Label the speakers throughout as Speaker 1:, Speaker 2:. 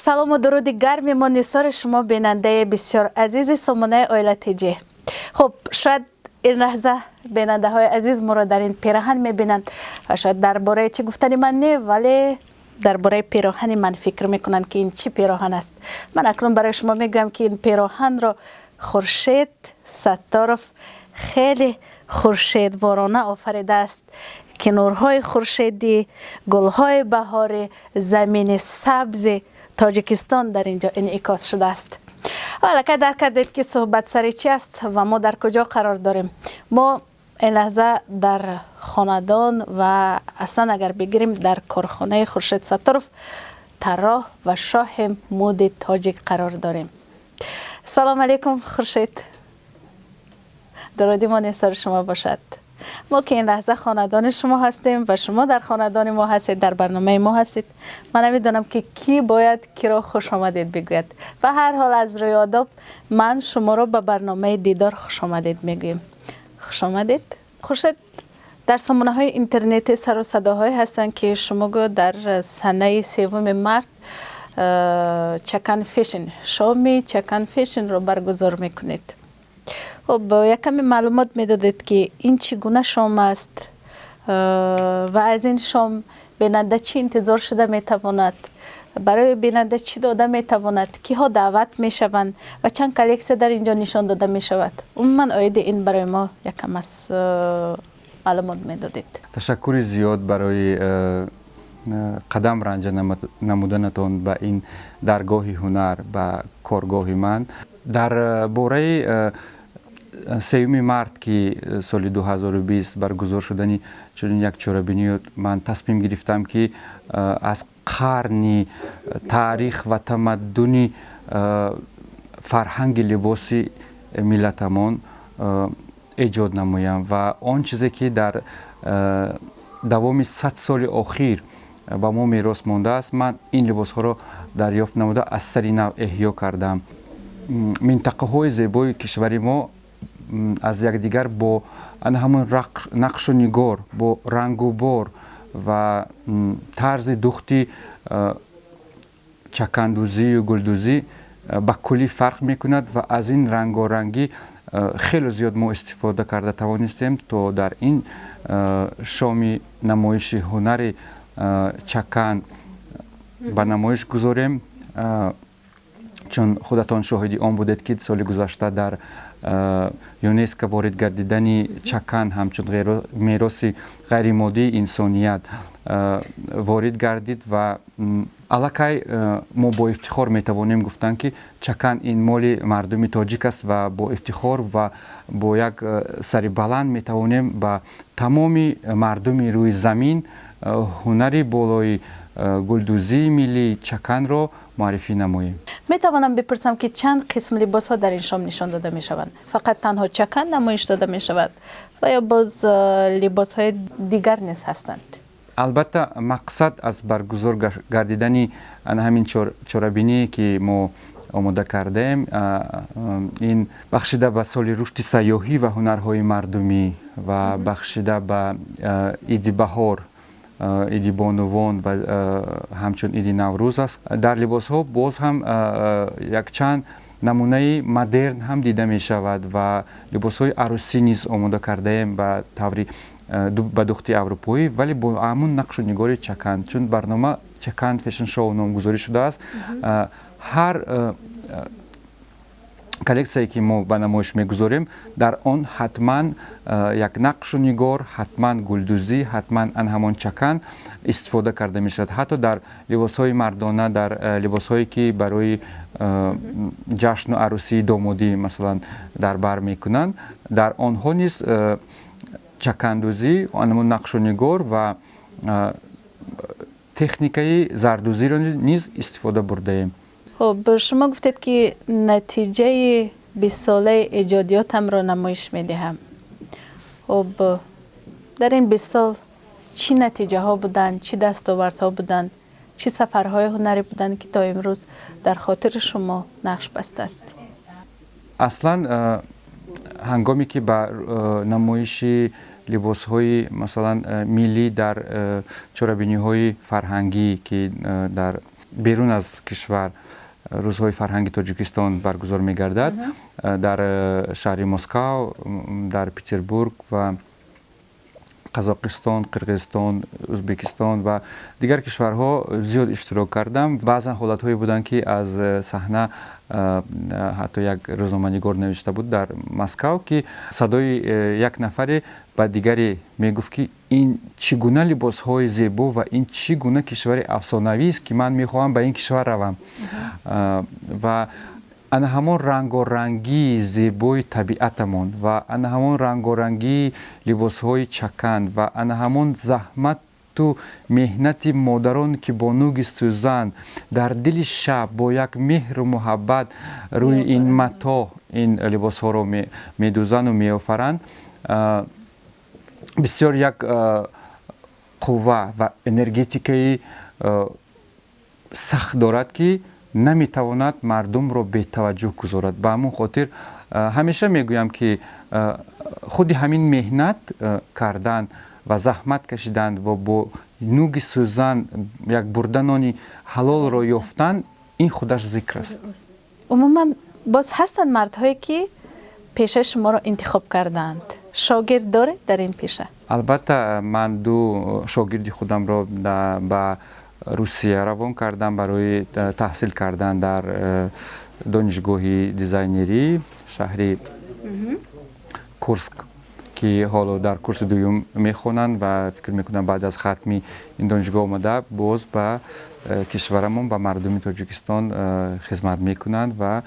Speaker 1: Салому дуруди гарми мо нисори шумо, бинандаи бисёр азизи сомонаи Оила ТЖ. Хуб, шояд ин лаҳза бинандаҳои азиз моро дар ин пираҳан мебинанд ва шояд дар бораи чӣ гуфтани ман не, вале дар бораи пироҳани ман фикр мекунанд, ки ин чӣ пироҳан аст. Ман акнун барои шумо мегӯям, ки ин пироҳанро Хуршед Сатторов хеле хуршедворона офаридааст, ки нурҳои хуршедӣ, гулҳои баҳорӣ, замини сабзи Тоҷикистон дар ин ҷо инъикос шудааст. Аллакай дарк кардед, ки суҳбат сари чи аст ва мо дар куҷо қарор дорем. Мо ин лаҳза дар хонадон ва аслан агар бигирем, дар корхонаи Хуршед Сатторов, тарроҳ ва шоҳи муди тоҷик, қарор дорем. Салом алейкум, Хуршед, дуруди мо нисори шумо бошад. Мо ки ин лаҳза хонадони шумо ҳастем ва шумо дар хонадони мо ҳастед, дар барномаи мо ҳастед. Ман намедонам, ки кӣ бояд киро хушомадед бигӯяд. Ба ҳар ҳол, аз рӯи одоб ман шуморо ба барномаи Дидор хушомадед мегӯем. Хушомадед, Хуршед. Дар сомонаҳои интернетӣ сару садоҳое ҳастанд, ки шумо гӯё дар санаи 3 март Чакан Фешн, шоми Чакан Фешнро баргузор мекунед. Хуб, як каме маълумот медодед, ки ин чӣ гуна шом аст ва аз ин шом бинанда чӣ интизор шуда метавонад, барои бинанда чӣ дода метавонад, киҳо даъват мешаванд ва чанд коллексия дар ин ҷо нишон дода мешавад. Умуман, оиди ин барои мо якам аз маълумот медодед.
Speaker 2: Ташаккури зиёд барои қадам ранҷа намуданатон ба ин даргоҳи ҳунар, ба коргоҳи ман. Дар бораи 3 март, ки соли 2020 баргузор шудани чунин як чорабинӣ, ман тасмим гирифтам, ки аз қарни таърих ва тамаддуни фарҳанги либоси миллатамон эҷод намоям ва он чизе, ки дар давоми 100 соли охир ба мо мерос мондааст, ман ин либосҳоро дарёфт намуда, аз сари нав эҳё кардам. Минтақаҳои зебои кишвари мо аз якдигар бо ана ҳамон нақшу нигор, бо рангу бор ва тарзи духти чакандӯзию гулдӯзӣ ба куллӣ фарқ мекунад ва аз ин рангорангӣ хеле зиёд мо истифода карда тавонистем, то дар ин шоми намоиши ҳунари чакан ба намоиш гузорем. Чун худатон шоҳиди он будед, ки соли гузашта дар ЮНЕСКО ворид гардидани чакан ҳамчун мероси ғайримоддии инсоният ворид гардид ва аллакай мо бо ифтихор метавонем гуфтан, ки чакан ин моли мардуми тоҷик аст ва бо ифтихор ва бо як сари баланд метавонем ба тамоми мардуми рӯи замин ҳунари болои гулдӯзии миллии чаканро муаррифӣ намоем.
Speaker 1: Метавонам бипурсам, ки чанд қисм либосҳо дар ин шом нишон дода мешаванд? Фақат танҳо чакан намоиш дода мешавад ва ё боз либосҳои дигар низ ҳастанд?
Speaker 2: Албатта, мақсад аз баргузор гардидани ана ҳамин чорабиние, ки мо омода кардаем, ин бахшида ба соли рушди сайёҳӣ ва ҳунарҳои мардумӣ ва бахшида ба иди баҳор, иди бонувон ва ҳамчун иди Наврӯз аст. Дар либосҳо боз ҳам якчанд намунаи модерн ҳам дида мешавад ва либосҳои арӯсӣ низ омода кардаем ба таври ба духти аврупоӣ, вале бо ҳамун нақшу нигори чакан. Чун барнома Чакан Фешн Шоу номгузорӣ шудааст, ҳар коллексияе, ки мо ба намоиш мегузорем, дар он ҳатман як нақшу нигор, ҳатман гулдӯзӣ, ҳатман ан ҳамон чакан истифода карда мешавад. Ҳатто дар либосҳои мардона, дар либосҳое, ки барои ҷашну арӯсии домодӣ, масалан, дар бар мекунанд, дар онҳо низ чакандӯзӣ, ҳамон нақшу нигор ва техникаи зардӯзиро низ истифода бурдаем.
Speaker 1: Хуб, шумо гуфтед, ки натиҷаи 20-солаи эҷодиётамро намоиш медиҳам. Хуб, дар ин 20 сол чӣ натиҷаҳо буданд, чӣ дастовардҳо буданд, чӣ сафарҳои ҳунарӣ буданд, ки то имрӯз дар хотири шумо нақш бастааст?
Speaker 2: Аслан, ҳангоме ки ба намоиши либосҳои, масалан, миллӣ дар чорабиниҳои фарҳангӣ, ки дар Берун аз кишвар рӯзҳои фарҳанги Тоҷикистон баргузор мегардад, дар шаҳри Москав, дар Петербург ва Қазоқистон, Қирғизистон, Ӯзбекистон ва дигар кишварҳо зиёд иштирок кардам. Баъзан ҳолатҳое буданд, ки аз саҳна ҳатто як рӯзноманигор навишта буд дар Москав, ки садои як нафаре ба дигаре мегуфт, ки ин чӣ гуна либосҳои зебо ва ин чӣ гуна кишвари афсонавист, ки ман мехоҳам ба ин кишвар равам. Ва ана ҳамон рангорангии зебои табиатамон ва ана ҳамон рангорангии либосҳои чакан ва ана ҳамон заҳмату меҳнати модарон, ки бо нуги сӯзан дар дили шаб бо як меҳру муҳаббат рӯи ин матоъ ин либосҳоро медӯзанду меофаранд, бисёр як қувва ва энергетикаи сахт дорад, ки наметавонад мардумро бетаваҷҷӯҳ гузорад. Ба ҳамон хотир ҳамеша мегӯям, ки худи ҳамин меҳнат кардан ва заҳмат кашидан ва бо нуги сӯзан як бурда нони ҳалолро ёфтан, ин худаш зикр аст.
Speaker 1: Умуман, боз ҳастанд мардҳое, ки пешаи шуморо интихоб кардаанд. Шогирд доред дар ин пеша?
Speaker 2: Албатта, ман ду шогирди худамро ба Русия равон кардам барои таҳсил кардан дар донишгоҳи дизайнерии шаҳри Курск, ки ҳоло дар курси дуюм мехонанд ва фикр мекунам, баъд аз хатми ин донишгоҳ омада боз ба кишварамон, ба мардуми Тоҷикистон хизмат мекунанд ва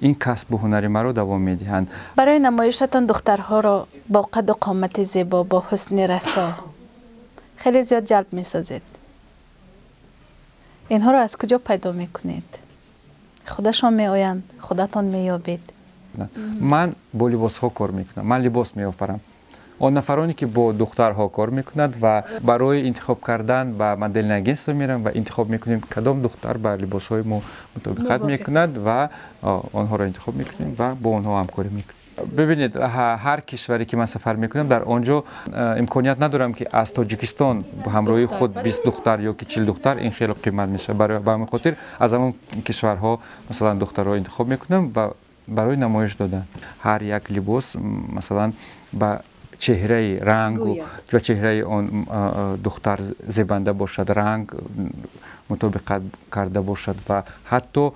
Speaker 2: ин касбу ҳунари маро давом медиҳанд.
Speaker 1: Барои намоишатон духтарҳоро бо қаду қомати зебо, бо ҳусни расо хеле зиёд ҷалб месозед. Инҳоро аз куҷо пайдо мекунед? Худашон меоянд, худатон меёбед?
Speaker 2: Ман бо либосҳо кор мекунам, ман либос меофарам. Он нафароне, ки бо духтарҳо кор мекунад ва барои интихоб кардан ба модельное агентство мерам ва интихоб мекунем, кадом духтар ба либосҳои мо мутобиқат мекунад, ва онҳоро интихоб мекунем ва бо онҳо ҳамкорӣ мекунем. Бибинед, ҳар кишваре ки ман сафар мекунам, дар он ҷо имконият надорам, ки аз Тоҷикистон ҳамроҳи худ 20 духтар ё ки 40 духтар, ин хеле қимат мешавад. Ба ҳамин хотир аз ҳамон кишварҳо, масалан, духтарҳо интихоб мекунам ва барои намоиш додан. Ҳар як либос, масалан, ба чеҳраи рангу ба чеҳраи он духтар зебанда бошад, ранг мутобиқат карда бошад ва ҳатто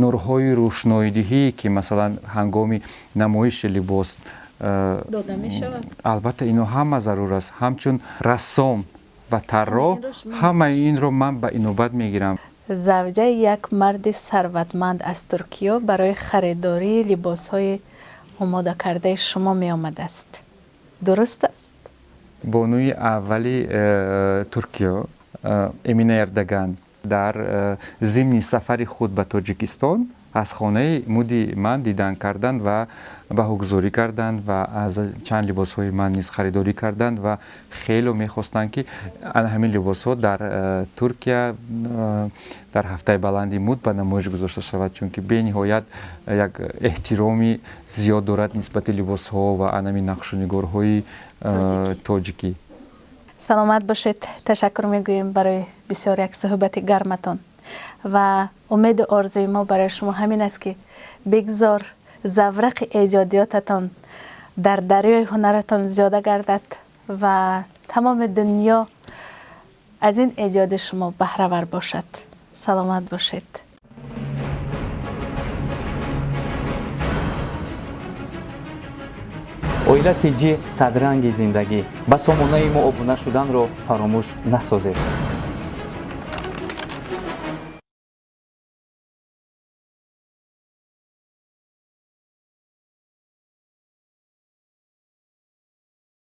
Speaker 2: нурҳои рӯшноидиҳӣ, ки, масалан, ҳангоми намоиши либос
Speaker 1: дода мешавад.
Speaker 2: Албатта, ино ҳама зарур аст. Ҳамчун рассом ва тарроҳ ҳамаи инро ман ба инобат мегирам.
Speaker 1: Завҷаи як марди сарватманд аз Туркиё барои харидории либосҳои омодакардаи шумо меомадааст. Дуруст аст?
Speaker 2: Бонуи аввали Туркиё Эмина Эрдоган дар зимни сафари худ ба Тоҷикистон аз хонаи муди ман дидан карданд ва баҳогузорӣ карданд ва аз чанд либосҳои ман низ харидорӣ карданд ва хело мехостанд, ки ана ҳамин либосҳо дар Туркия дар ҳафтаи баланди муд ба намоиш гузошта шавад, чунки бениҳоят як эҳтироми зиёд дорад нисбати либосҳо ва анами нақшунигорҳои тоҷикӣ.
Speaker 1: Саломат бошед. Ташаккур мегӯем барои бисёр як суҳбати гарматон ва умеду орзуи мо барои шумо ҳамин аст, ки бигзор заврақи эҷодиётатон дар дарёи ҳунаратон зиёда гардад ва тамоми дунё аз ин эҷоди шумо баҳравар бошад. Саломат бошед.
Speaker 3: Оила ТЖ, садранги зиндагӣ. Ба сомонаи мо обуна шуданро фаромӯш насозед.